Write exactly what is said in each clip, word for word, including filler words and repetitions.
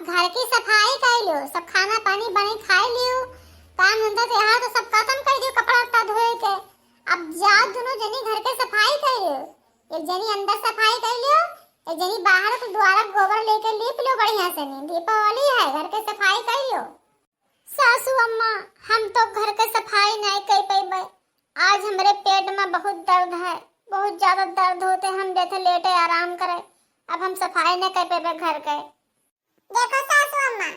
घर की सफाई कर लियो, सब खाना पानी बनी खाई लियो, काम धंधा त्योहार तो सब खत्म कर दियो, कपड़ा लत्ता धोए के। अब जाओ दोनों जनी घर के सफाई कर लियो, एक जनी अंदर सफाई कर लियो, एक जनी बाहर के द्वारा गोबर लेके लीप लियो बढ़िया से, नहीं दीपावली है, घर के सफाई कर लियो। सासू अम्मा, हम तो घर के सफाई नहीं कर पइबे। आज हमरे पेट में बहुत दर्द है, बहुत ज्यादा दर्द होते हम जैसे लेटे आराम करे। अब हम सफाई नहीं कर पइबे घर के। देखो सासू अम्मा,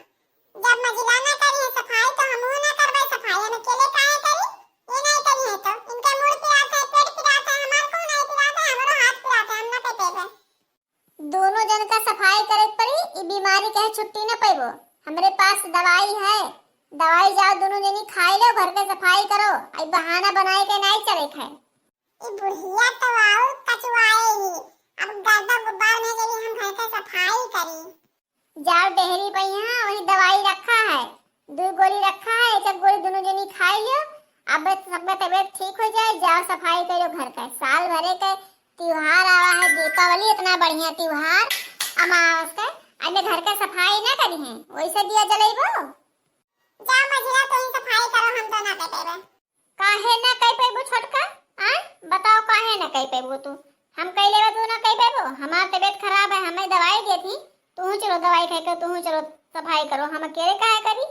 जब मझिला ना करी है सफाई तो हमहू ना करबे सफाई। हम अकेले काहे करी? ये नहीं करी है तो इनके मुड़ पिरात है, पेट पिरात है, हमार को नहीं पिरात है, हमरो हाथ पिरात है, हम ना कर पइबे। दोनों जन का सफाई करे के पड़ी, ई बीमारी कहे छुट्टी न पैबो। हमरे पास दवाई है, दवाई जाओ दोनों जनी खाई लो, घर के सफाई करो, आई बहाना बनाए के नहीं चले खाए। ई बुढ़िया तो आऊ कचुआए ही, अब गर्दा गुब्बार में जरी हम घर के सफाई करी। जाओ डेहरी पे यहाँ वही दवाई रखा है, दो गोली रखा है, एक एक गोली दोनों जनी खाई लियो। अब सबका तबीयत ठीक हो जाए, जाओ सफाई करो घर का। साल भरे के त्योहार आवा है दीपावली, इतना बढ़िया त्योहार अमावस का, अने घर का सफाई ना करी है, वैसे दिया जलेबो। जाओ मझिला, तू ही सफाई करो, हम तो ना कर पइबे। काहे ना कर पइबो छोटका? आय, बताओ काहे ना कर पइबो तू? हम कह लेबे तू ना कर पइबो? हमार तबीयत खराब है, हमें दवाई दिए थी, तू चलो दवाई खाए के, तू चलो सफाई करो, हम अकेले काहे करी?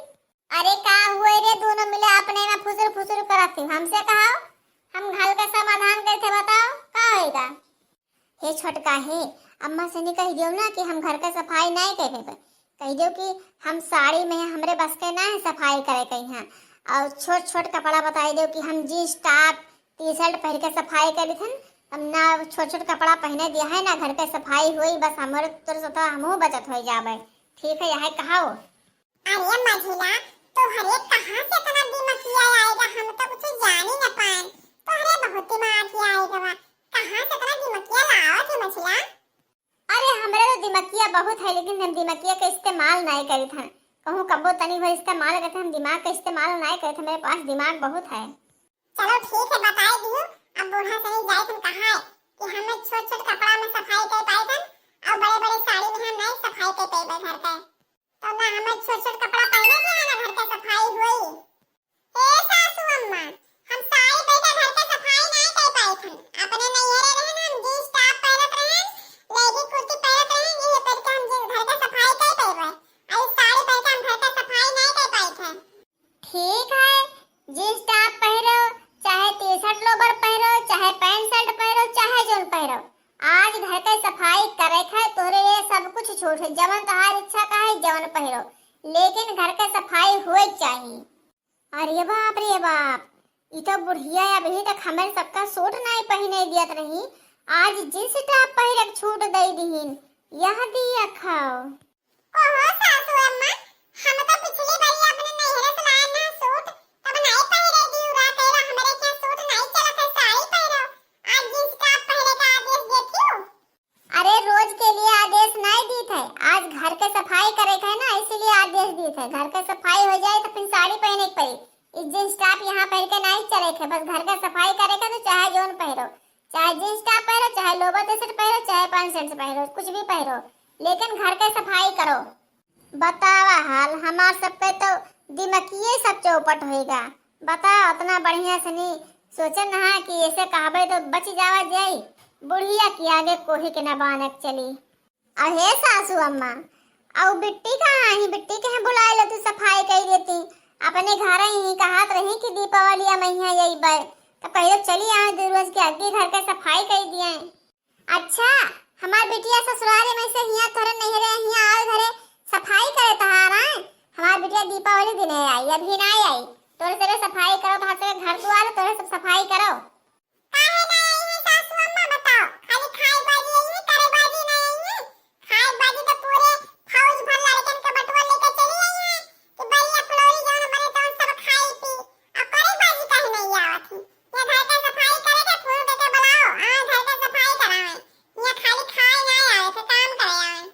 अरे का हुए रे, दोनों मिले अपने में फुसुर फुसुर करत थी, हमसे कहाओ, हम घर का समाधान करते, बताओ का होएगा? हे छोटका हे, अम्मा से नहीं कह दियो ना कि हम घर का सफाई नहीं कर पइबे, कह दियो कि हम साड़ी में हमरे बस के ना है सफाई करे के यहाँ, और छोट छोट कपड़ा बताई दियो कि हम जींस टॉप टी शर्ट पहन के सफाई करी थन, हम ना छोट छोट कपड़ा पहने दिया है ना घर के सफाई हुई, बस हमारे तोर से तो हमहू बचत हो जावे। ठीक है, यह कहाओ। अरे मझिला, तोहरे कहाँ से इतना दिमकिया आएगा, हम तो कुछ जान ही न पाए। तोहरे बहुत दिमाग ही आएगा बा। कहाँ से इतना दिमकिया लावत है मझिला? अरे हमरे तो दिमकिया बहुत है, लेकिन हम दिमकिया का इस्तेमाल नहीं करी थन। कहूँ कब्बो तनी भर इस्तेमाल करते, हम दिमाग का इस्तेमाल नहीं करी थन, मेरे पास दिमाग बहुत है। चलो ठीक है, बताई दियो। अब बूढ़ा सही जाए तुम कहा है कि हम छोट छोट कपड़ा में सफाई कर पाए थन और बड़े बड़े साड़ी में हम नहीं सफाई कर पाए घर का। तो ना हमें छोट छोट कपड़ा पहने के है ना घर के सफाई हुई। हे सासू अम्मा, हम साड़ी पहन के घर के सफाई नहीं कर पाए थन। अपने नैहरे रहे ना, हम जींस टॉप पहनत रहे, लेगी कुर्ती पहनत रहे, यही पहन के हम जी-, घर के सफाई कर पाए। अरे साड़ी पहन के हम घर के सफाई नहीं कर पाए थे। ठीक है, जींस टॉप पहरो, चाहे टी शर्ट लोवर पहरो, चाहे पैंट शर्ट पहरो, चाहे जौन पहरो, आज घर के सफाई करे के है, तोरे लिए सब कुछ छूट है, जवन तोहार इच्छा का है जवन पहरो, लेकिन घर के सफाई हुए के चाहिए। अरे बाप रे बाप, ई तो बुढ़िया अभी तक हमें सबका सूट नहीं पहने दियत रही, आज जींस टॉप पहिरे के छूट दे दिहिन। यह दिया खाओ। ओहो सासू अम्मा, हम तो पिछली बारी अपने नैहरे से लाए ना सूट, तब नहीं पहिरे दियो रा, तेरा हमरे क्या सूट नहीं चलत है, साड़ी पहिरो। आज जींस टॉप पहिरे का आदेश देती हो। अरे रोज के लिए आदेश नहीं दीत है, आज घर के सफाई करे के है ना, इसीलिए आदेश दीत है। घर के सफाई हो जाए तो फिर साड़ी पहने के पड़ी। ई जींस टॉप यहाँ पहन के नहीं चले के, बस घर के सफाई करे के तो चाहे जौन पहिरो, चाहे जींस टॉप पहिरो, चाहे लोवर टी शर्ट पहिरो, चाहे पैंट शर्ट पहिरो, कुछ भी पहिरो, लेकिन घर के सफाई करो। बतावा हाल, हमार सब पे तो दिमकिये सब चौपट होएगा। बताओ, इतना बढ़िया सनी सोचन हा कि ऐसे कहबे तो बच जावा जाई। बुढ़िया के आगे कोही के ना बानक चली। अहे सासू अम्मा, अउ बिट्टी कहाँ ही? बिट्टी के यहाँ बुलाए लो, तू सफाई कर देती। अपने घर ही कहत रही कि दीपावली मैया यही बे, तो कहियो चली आए, दो रोज के आगे घर के सफाई कर दिए। अच्छा, हमार बिटिया ससुराल में से हियां तोरे नैहरे हियां आवे घरे सफाई करे तहार आए। हमार बिटिया दीपावली दिने आई, अभी ना आई। तोरे से सफाई करो, तोहार से घर दुआर, तोरे सब सफाई करो। काहे ना आई है सासू अम्मा बताओ? खाली खाए बाजी आई है, करे बाजी ना आई है। खाए बाजी तो पूरे फौज भर लड़कन के बटुआ लेके चली आई है कि बढ़िया फुलौरी जौन बने तौन सब खाई पी। और करे बाजी काहे नहीं आवत है? ये घर का सफाई करे के फोन करके बुलाओ, हाँ घर का सफाई करावे। ये खाली खाए ना आवे, से काम करे आवे।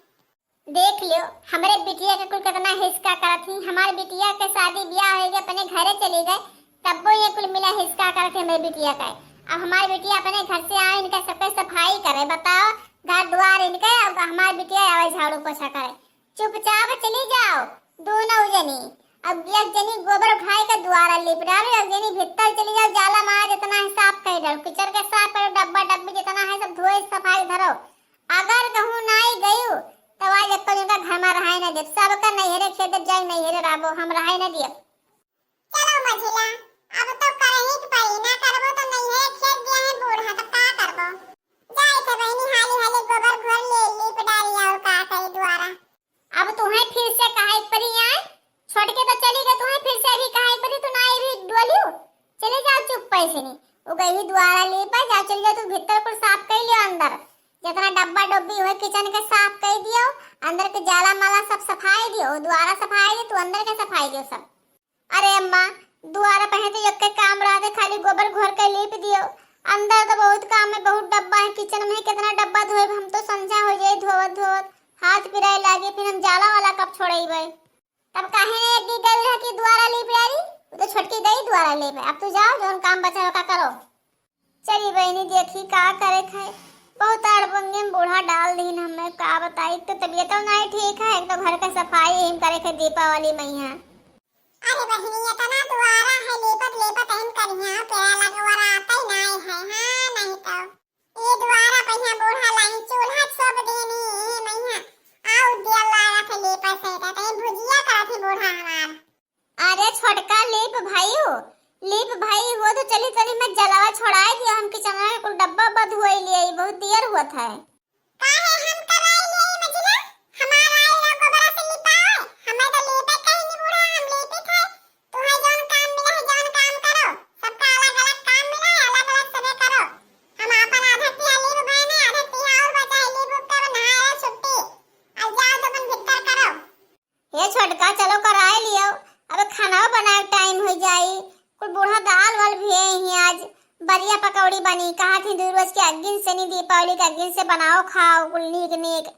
देख लियो, हमरे बिटिया के कुल कितना हिसका करत ही। हमार बिटिया के शादी ब्याह हो गए, अपने घरे चली गए, तब्बो ये कुल मिला हिसका करत ही हमरे बिटिया का। अब हमार बिटिया अपने घर से आए, इनका सबके सफाई करे, बताओ, घर द्वार इनके, अब हमार बिटिया आवे झाड़ू पोछा करे। चुपचाप चली जाओ दोनों जनी। अब एक जनी गोबर उठाई के दुआरा लीप डालो, एक जनी भीतर चली जाओ, जाला मारा जितना है साफ कर डालो, किचन के साफ करो, डब्बा डब्बी जितना है सब धोए सफाई धरो। अगर कहूँ नाई गयू, तब आज एक जन का घर में रहाई ना देब, सबका नैहरे खेद देब, जाए नैहरे रहबो, हम रहाई ना देब। चलो मझिला, अब तो करही के पड़ी, ना करबो तो नैहरे खेद दिया है बूढ़ा, तो का करबो? जाए थे बहनी, हाली हाली गोबर घोर ले, लीप डाली और का करी दुआरा। अब तुम्हें फिर से कहा एक परी आए, छोटके तो चली गए, तुम्हें फिर से अभी कहा एक परी, तू ना अभी डोलियो, चले जाओ चुप पैसे नहीं। वो गई ही दुआरा लीपा, जाओ चले जाओ, तू भीतर कुल साफ कर लियो अंदर, जितना डब्बा डब्बी हुए किचन के साफ कर दियो, अंदर के जाला माला सब सफाई दियो, दुआरा सफाई दियो, तू अंदर के सफाई दियो सब। अरे अम्मा, दुआरा पहे तो यक्के काम रहते, खाली गोबर घोर के लीप दियो। अंदर तो बहुत काम है, बहुत डब्बा है, किचन में कितना डब्बा धोए, हम तो संझा हो जाए धोवत धोवत, हाथ पिराए लागे, फिर हम जाला वाला कब छोड़ेबे? तब काहे ने एक गई रह कि दुआरा लीप डाली? वो तो छोटकी गई दुआरा लीप, अब तू जाओ, जौन काम बचा है, ओका करो। चली बहिनी, देखी का करे थे, बहुत अड़बंगे में बूढ़ा डाल दीन हमें, का बताई, एक तो तबीयतो नहीं ठीक है, एक तो घर के सफाई हम करे थे दीपावली मैया। अरे बहिनी, इतना दुआरा है, लेपत लेपत हम करिया, पेड़ा लगवा आता ही नहीं है। हाँ, नहीं तो ये दुआरा पहिया बूढ़ा लाई चूल्हा छोप देनी, ए मैया, आउ दिया लाया थे लेपत से, तो भुजिया करा थे बूढ़ा हमार। अरे छोटका लीप भाई हो, लीप भाई हो तो चली तनी मैं जलावा छोड़ाए दियो, हम किचनवा के कुल डब्बा उब्बा धोई लिए, बहुत देर होत है। काहे हम कराई लिए मझिला? हमार आए ना गोबरा से लिपाए, हमें तो लेपे कहीं नहीं बूढ़ा, हम लेपे थे। तू है जौन काम मिला है, जौन काम करो, सबका अलग अलग काम मिला है, अलग अलग सबे करो। हम आपन आधा तिहा लीप भाई ने, आधा तिहा और बचा है, लीप उप के अब नहाए छुट्टी, अब जाओ तो अपन भीतर करो। हे छोटका, चलो कराए लियो, अब खाना बनाए टाइम हो जाई। कुल बूढ़ा दाल वाल भी है ही आज, बरिया पकौड़ी बनी, कहा थी दू रोज के अग्गिन से नहीं, दीपावली के अग्गिन से बनाओ खाओ कुल नीक नीक।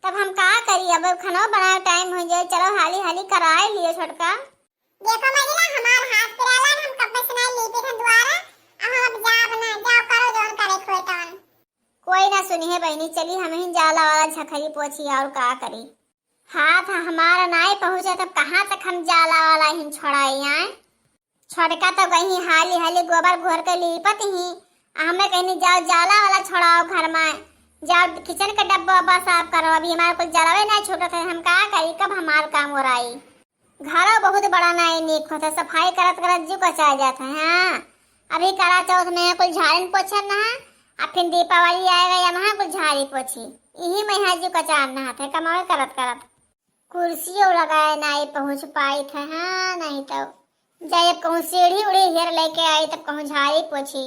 तब हम का करी, अब खाना बनाए टाइम हो जाई, चलो हाली हाली कराए लियो छोटका। देखो मझिला, हमार हाथ पिराला, हम कब से नहीं लेपे थे दुआरा, अब हम अब जाब ना, जाओ करो जौन करे खोए तौन। कोई ना सुनी है बहिनी, चली हम ही जाला वाला झखरी पोछी और का करी। हाथ हमारा नाई पहुँचे, तब कहाँ तक हम जाला वाला ही छोड़ाई आए? छोटका तो गई हाली हाली गोबर घोर के लीपत ही, आ हमें कहनी जाओ जाला वाला छोड़ाओ घर में, जाओ किचन के डब्बा वब्बा साफ करो, अभी हमारे कुल जलावे नहीं छूटत है, हम का करी, कब हमार काम ओराई? घरो बहुत बड़ा नाई नीक होता, सफाई करत करत जीव कचा जात है। हाँ, अभी करा चौथ में कुल झाड़न पोछन नहा, आ फिर दीपावली आएगा या वहाँ कुल झाड़ी पोछी, यही में यहाँ जीव कचार नहात है कमावे करत करत। कुर्सियों लगाए नाई पहुँच पाई थे। हाँ, नहीं तो जाए अब कहूँ सीढ़ी उढ़ी हेर लेके आई, तब कहूँ झाड़ी पोछी।